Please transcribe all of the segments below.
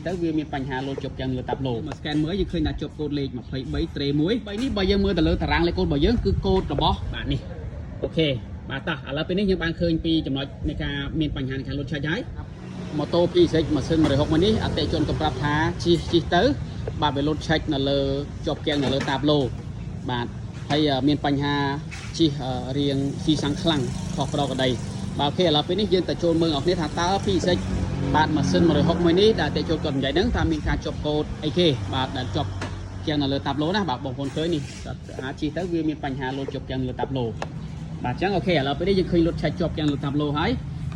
ទៅវាមានបញ្ហាលោតជាប់ទាំងលើតាប់ឡូមក scan មើលយើងឃើញថាជាប់កូដលេខ23ត្រេ1 3នេះបើយើងមើលទៅលើតារាងលេខកូដរបស់យើងគឺកូដរបស់បាទនេះOK បាទតោះឥឡូវពេលនេះយើងបានឃើញពីចំណុចនៃការមានបញ្ហានៃការលោតឆាច់ហើយម៉ូតូ PCX ម៉ាស៊ីន160មួយនេះអតិថិជនក៏ប្រាប់ថាជិះជិះទៅបាទវាលោតឆែកនៅលើជាប់គាំងនៅលើតាបឡូបាទហើយមានបញ្ហាជិះរៀងស៊ីសាំងខ្លាំងខុសប្រក្រតីបាទ OK ឥឡូវពេលនេះយើងទៅចូលមើលអស់គ្នាថាតើ PCX បាទម៉ាស៊ីន160មួយនេះដែលអតិថិជនគាត់និយាយហ្នឹងថាមានការជាប់កូដអីគេបាទដែលជាប់គាំងនៅលើតាបឡូណាបាទបងប្អូនឃើញនេះអាចជិះទៅវាមានបញ្ហាលោតជាប់គាំងលើតាបឡូបាទអញ្ចឹង OK ឥឡូវពេលនេះយើងឃើញលោតឆែកជាប់គាំងលើតាបឡូហើយ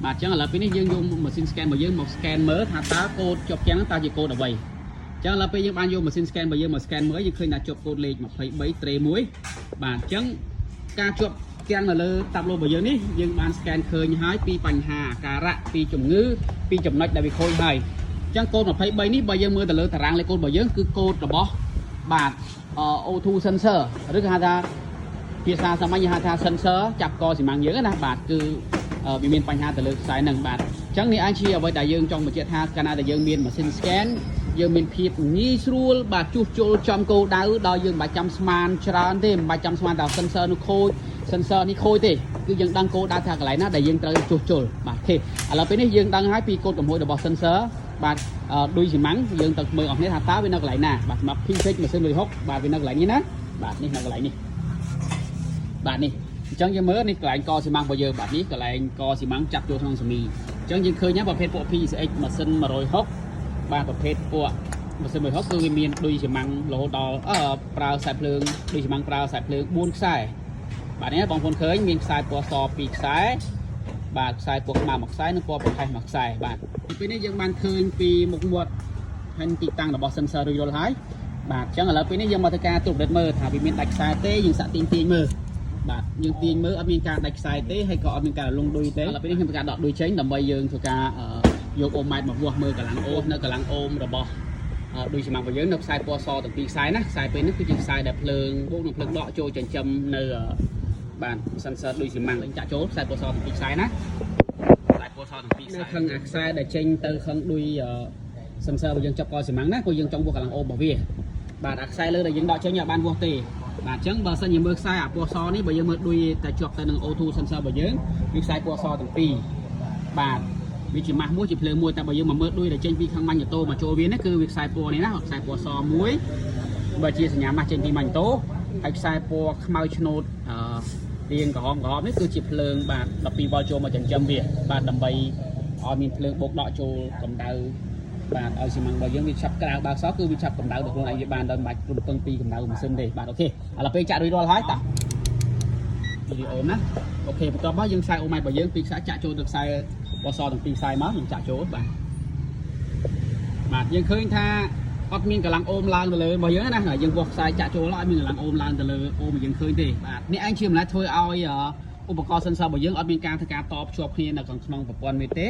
បាទអញ្ចឹងឥឡូវពេលនេះយើងយកម៉ាស៊ីន scan របស់យើងមក scan មើលថាតើកូដជាប់គាំងហ្នឹងតើជាកូដអ្វីអញ្ចឹងឥឡូវពេលយើងបានយកម៉ាស៊ីន scan របស់យើងមក scan មើលយើងឃើញថាជាប់កូដលេខ23ត្រេ1បាទអញ្ចឹងការជាប់គាំងនៅលើតាបឡូរបស់យើងនេះយើងបាន scan ឃើញហើយពីបញ្ហាអាការៈពីជំងឺពីចំណុចដែលវាខូចហើយអញ្ចឹងកូដ23នេះបើយើងមើលទៅលើតារាងលេខកូដរបស់យើងគឺកូដរបស់បាទ O2 sensor ឬក៏ហៅថាភាសាសាមញ្ញហៅថា sensor ចាប់កស៊ីម៉ាំងយើងណាបាទគឺវាមានបញ្ហាទៅលើខ្សែហ្នឹងបាទអញ្ចឹងនេះអាចជាអ្វីដែលយើងចង់បញ្ជាក់ថាកាលណាដែលយើងមានម៉ាស៊ីន scan យើងមានភាពងាយស្រួលបាទជួសជុលចំគោលដៅដោយយើងមិនបាច់ចាំស្មានច្រើនទេមិនបាច់ចាំស្មានថា sensor នោះខូច sensor នេះខូចទេគឺយើងដឹងគោលដៅថាកន្លែងណាដែលយើងត្រូវជួសជុលបាទ OK ឥឡូវពេលនេះយើងដឹងហើយពីកូដកំហុសរបស់ sensor បាទឌុយស៊ីម៉ាំងយើងទៅមើលអស់គ្នាថាតើវានៅកន្លែងណាបាទសម្រាប់ P6 ម៉ាស៊ីន160បាទវានៅកន្លែងនេះណាបាទនេះនៅកន្លែងនេះបាទនេះអញ្ចឹងយើងមើលនេះកន្លែងកស៊ីម៉ាំងរបស់យើងបាទនេះកន្លែងកស៊ីម៉ាំងចាប់ចូលក្នុងសមីអញ្ចឹងយើងឃើញណាប្រភេទពួក PCX ម៉ាស៊ីន160បាទប្រភេទពួកម៉ាស៊ីន160គឺវាមានឌុយស៊ីម៉ាំងរហូតដល់អឺប្រើខ្សែភ្លើងឌុយស៊ីម៉ាំងប្រើខ្សែភ្លើង4ខ្សែបាទនេះបងប្អូនឃើញមានខ្សែពណ៌ស2ខ្សែបាទខ្សែពណ៌ខ្មៅមួយខ្សែនិងពណ៌ប្រផេះមួយខ្សែបាទពេលនេះយើងបានឃើញពីមុខមាត់ហើយទីតាំងរបស់ sensor រួចរាល់ហើយបាទអញ្ចឹងឥឡូវពេលនេះយើងមកធ្វើការត្រួតពិនិត្យមើលថាវាមានដាច់ខ្សែទេយើងសាក់ទាញទាញមើលបាទយើងទាញមើលអត់មានការដាច់ខ្សែទេហើយក៏អត់មានការលងឌុយទេឥឡូវពេលនេះខ្ញុំធ្វើការដកឌុយចេញដើម្បីយើងធ្វើការយកអូម៉ែត្រមកវាស់មើលកម្លាំងអូមនៅកម្លាំងអូមរបស់ឌុយស៊ីម៉ាំងរបស់យើងនៅខ្សែពណ៌សទាំងពីរខ្សែណាខ្សែពេលនេះគឺជាខ្សែដែលភ្លើងបូកនឹងភ្លើងដកចូលចិញ្ចឹមនៅបាទ sensor ឌុយស៊ីម៉ាំងចាក់ចូលខ្សែពណ៌សទាំងពីរខ្សែណាខ្សែពណ៌សទាំងពីរខ្សែខឹងអាខ្សែដែលចេញទៅខឹងឌុយ sensor របស់យើងចាប់កស៊ីម៉ាំងណាព្រោះយើងចង់វាស់កម្លាំងអូមរបស់វាបាទអាខ្សែលើដែលយើងដកចេញអត់បានវាស់ទេបាទអញ្ចឹងបើសិនជាមើលខ្សែអាពណ៌សនេះបើយើងមើលឌុយតែជាប់ទៅនឹង O2 sensor របស់យើងវាខ្សែពណ៌សទាំងពីរបាទវាជាម៉ាស់មួយជាភ្លើងមួយតែបើយើងមកមើលឌុយដែលចេញពីខាងម៉ាញ់តូមកចូលវានេះគឺវាខ្សែពណ៌នេះណាខ្សែពណ៌សមួយបើជាសញ្ញាម៉ាស់ចេញពីម៉ាញ់តូហើយខ្សែពណ៌ខ្មៅឆ្នូតអឺរៀងក្រហមក្រហមនេះគឺជាភ្លើងបាទ12វ៉ុលចូលមកចិញ្ចឹមវាបាទដើម្បីឲ្យមានភ្លើងបូកដកចូលកម្ដៅបាទឲ្យស៊ីម៉ាំងរបស់យើងវាឆាប់ក្តៅបើសោះគឺវាឆាប់កម្ដៅដល់ខ្លួនឯងវាបានដោយមិនបាច់រំពឹងពីកម្ដៅម៉ាស៊ីនទេបាទ OK ឥឡូវពេលចាក់រួចរាល់ហើយតោះវីដេអូណា OK បន្ទាប់មកយើងខ្សែអូម៉ែត្ររបស់យើងពីរខ្សែចាក់ចូលទៅខ្សែពណ៌សទាំងពីរខ្សែមកយើងចាក់ចូលបាទបាទយើងឃើញថាអត់មានកម្លាំងអូមឡើងទៅលើរបស់យើងណាយើងវាស់ខ្សែចាក់ចូលអត់មានកម្លាំងអូមឡើងទៅលើអូមយើងឃើញទេបាទនេះឯងជាម្ល៉េះធ្វើឲ្យឧបករណ៍ sensor របស់យើងអត់មានការធ្វើការតភ្ជាប់គ្នានៅក្នុងប្រព័ន្ធមេទេ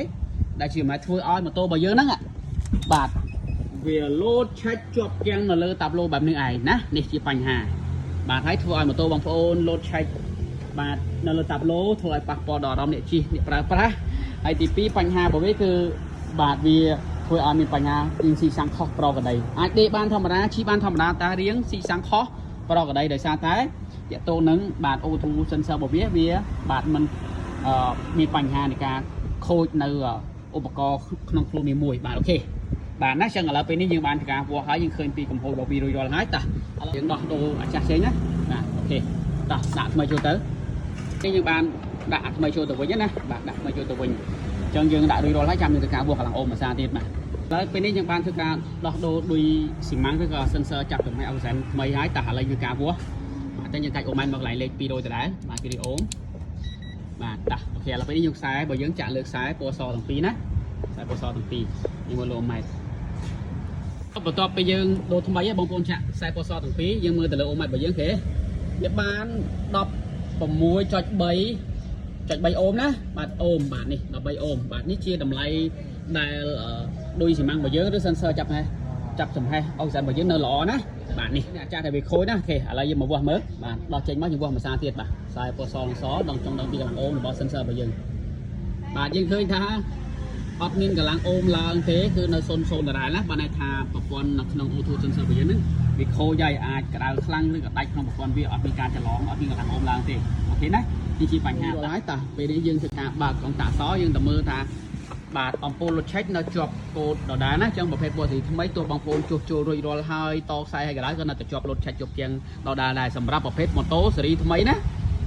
ដែលជាម្ល៉េះធ្វើឲ្យម៉ូតូរបស់យើងហ្នឹងបាទវាលោតឆែកជាប់គាំងនៅលើតាបឡូបែបនេះឯងណានេះជាបញ្ហាបាទហើយធ្វើឲ្យម៉ូតូបងប្អូនលោតឆែកបាទនៅលើតាបឡូធ្វើឲ្យប៉ះពាល់ដល់អារម្មណ៍អ្នកជិះអ្នកប្រើប្រាស់ហើយទី2បញ្ហារបស់វាគឺបាទវាធ្វើឲ្យមានបញ្ហារៀងស៊ីសាំងខុសប្រក្រតីអាចដេកបានធម្មតាជិះបានធម្មតាតែរៀងស៊ីសាំងខុសប្រក្រតីដោយសារតែតាក់ទងនឹងបាទ O2 sensor របស់វាវាបាទមិនអឺមានបញ្ហានៃការខូចនៅឧបករណ៍ក្នុងខ្លួននេះមួយបាទ OK បាទណាចឹងឥឡូវពេលនេះយើងបានធ្វើការវាស់ហើយយើងឃើញពីកំហុសរបស់វារួចរាល់ហើយតោះឥឡូវយើងដោះដូរអាចាស់ចេញណាបាទ OK តោះដាក់ថ្មីចូលទៅនេះយើងបានដាក់អាថ្មីចូលទៅវិញណាបាទដាក់ថ្មីចូលទៅវិញអញ្ចឹងយើងដាក់រួចរាល់ហើយចាំយើងធ្វើការវាស់កម្លាំងអូមភាសាទៀតបាទហើយពេលនេះយើងបានធ្វើការដោះដូរឌុយស៊ីម៉ាំងឬក៏ sensor ចាប់ចំហេះអុកស៊ីហ្សែនថ្មីហើយតោះឥឡូវយើងការវាស់បាទតែយើងកាច់អូម៉ែនមកកន្លែងលេខ200ដដែលបាទ2អូមបាទតោះ OK ឥឡូវពេលនេះយើងខ្សែបើយើងចាក់លើខ្សែពណ៌សទាំងពីរណាខ្សែពណ៌សទាំងពីរយើងមើលលោម៉ែត្របន្ទាប់ពីយើងដូរថ្មីបងប្អូនចាក់ខ្សែពណ៌សទាំងពីរយើងមើលទៅលើអូម៉ែត្ររបស់យើងគេវាបាន16.3.3អូមណាបាទអូមបាទនេះ13អូមបាទនេះជាតម្លៃដែលឌុយស៊ីម៉ាំងរបស់យើងឬ sensor ចាប់ហេះចាប់ចំហេះអុកស៊ីហ្សែនរបស់យើងនៅល្អណាបាទនេះអាចារ្យតែវាខូចណា OK ឥឡូវយើងមកវាស់មើលបាទដោះចេញមកយើងវាស់មួយសាទៀតបាទខ្សែពណ៌សនិងសដងចង់ដឹងពីកម្លាំងអូមរបស់ sensor របស់យើងបាទយើងឃើញថា អត់មានកម្លាំងអូមឡើងទេគឺនៅ00ដដែលណាបានន័យថាប្រព័ន្ធនៅក្នុង O2 sensor របស់យើងហ្នឹងវាខូចហើយអាចក្តៅខ្លាំងឬក៏ដាច់ក្នុងប្រព័ន្ធវាអត់មានការច្រឡងអត់មានកម្លាំងអូមឡើងទេOK ណានេះជាបញ្ហាហើយតោះពេលនេះយើងធ្វើការបើកកុងតាក់សយើងទៅមើលថាបាទអំពូលលុតឆែកនៅជាប់កូដដដែលណាអញ្ចឹងប្រភេទពណ៌สีថ្មីទោះបងប្អូនជួសជុលរួចរាល់ហើយតខ្សែហើយក៏ដោយក៏នៅតែជាប់លុតឆែកជាប់ជាងដដែលដែរសម្រាប់ប្រភេទម៉ូតូស៊េរីថ្មីណា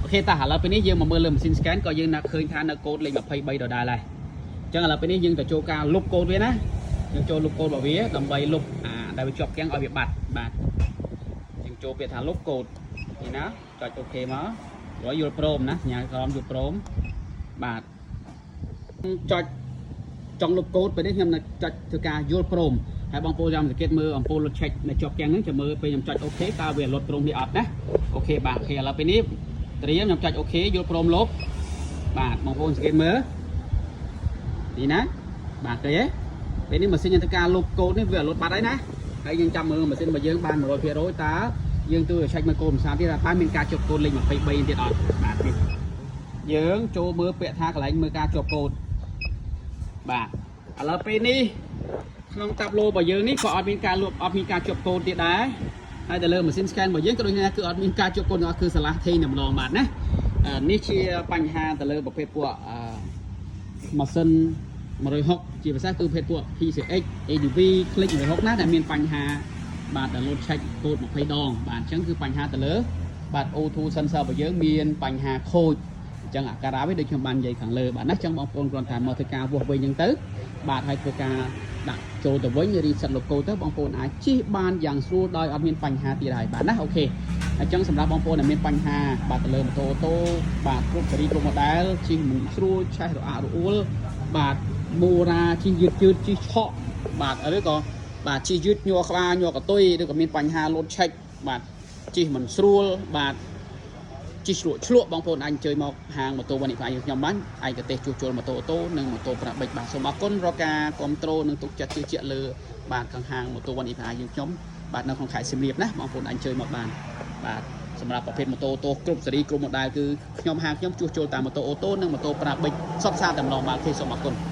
OK តោះឥឡូវពេលនេះយើងមកមើលលើម៉ាស៊ីន scan ក៏យើងនៅឃើញថានៅកូដលេខ23ដដែលដែរអញ្ចឹងឥឡូវពេលនេះយើងទៅចូលការលុបកូដវាណាយើងចូលលុបកូដរបស់វាដើម្បីលុបអាដែលវាជាប់គាំងឲ្យវាបាត់បាទយើងចូលពាក្យថាលុបកូដនេះណាចុច OK មករួចយល់ព្រមណាសញ្ញាក្រមយល់ព្រមបាទចុចចង់លុបកូដពេលនេះខ្ញុំនឹងចុចធ្វើការយល់ព្រមហើយបងប្អូនចាំសង្កេតមើលអំពូលលុតឆែកនៅជាប់គាំងហ្នឹងចាំមើលពេលខ្ញុំចុច OK តើវាលុតព្រមនេះអត់ណាOK បាទ OK ឥឡូវពេលនេះត្រៀមខ្ញុំចុច OK យល់ព្រមលុបបាទបងប្អូនសង្កេតមើលនេះណាបាទឃើញទេពេលនេះម៉ាស៊ីនយើងធ្វើការលុបកូដនេះវាលុតបាត់ហើយណាហើយយើងចាំមើលម៉ាស៊ីនរបស់យើងបាន100%តើយើងទៅឆែកមើលកូដភាសាទៀតថាតើមានការជាប់កូដលេខ23ទៀតអត់បាទនេះយើងចូលមើលពាក្យថាកន្លែងមើលការជាប់កូដបាទឥឡូវពេលនេះក្នុងតាប់ឡូរបស់យើងនេះក៏អត់មានការលុបអត់មានការជាប់កូដទៀតដែរហើយទៅលើម៉ាស៊ីន scan របស់យើងក៏ដូចគ្នាគឺអត់មានការជាប់កូដទាំងអស់គឺឆ្លាស់ថេងតែម្ដងបាទណានេះជាបញ្ហាទៅលើប្រភេទពួកអឺម៉ាស៊ីន160ជាភាសាគឺប្រភេទពួក PCX ADV Click 160ណាដែលមានបញ្ហាបាទដែលលោត check កូដ20ដងបាទអញ្ចឹងគឺបញ្ហាទៅលើបាទ O2 sensor របស់យើងមានបញ្ហាខូចអញ្ចឹងអាការៈវាដូចខ្ញុំបាននិយាយខាងលើបាទណាអញ្ចឹងបងប្អូនគ្រាន់តែមកធ្វើការវាស់វិញអញ្ចឹងទៅបាទហើយធ្វើការដាក់ចូលទៅវិញ reset logo ទៅបងប្អូនអាចជិះបានយ៉ាងស្រួលដោយអត់មានបញ្ហាទៀតហើយបាទណាOK អញ្ចឹងសម្រាប់បងប្អូនដែលមានបញ្ហាបាទទៅលើម៉ូតូអូតូបាទគ្រប់ស៊េរីគ្រប់ model ជិះមិនស្រួលឆេះរអាក់រអួលបាទមូរ៉ាជិះយឺតយឺតជិះឆក់បាទឬក៏បាទជិះយឺតញ័រក្បាលញ័រកតុយឬក៏មានបញ្ហាលោតឆែកបាទជិះមិនស្រួលបាទជិះជ្រក់ឆ្លក់បងប្អូនអាចអញ្ជើញមកហាងម៉ូតូវ៉ានិហ្វាយើងខ្ញុំបានឯកទេសជួសជុលម៉ូតូអូតូនិងម៉ូតូប្រាបិចបាទសូមអរគុណរាល់ការគ្រប់គ្រងនិងទុកចិត្តជឿជាក់លើបាទខាងហាងម៉ូតូវ៉ានិហ្វាយើងខ្ញុំបាទនៅក្នុងខេត្តសៀមរាបណាបងប្អូនអាចអញ្ជើញមកបានបាទសម្រាប់ប្រភេទម៉ូតូអូតូគ្រប់ស៊េរីគ្រប់ model គឺខ្ញុំហាងខ្ញុំជួសជុលតាមម៉ូតូអូតូនិងម៉ូតូប្រាបិចសុទ្ធសាធតែម្ដងបាទគេសូមអរគុណ។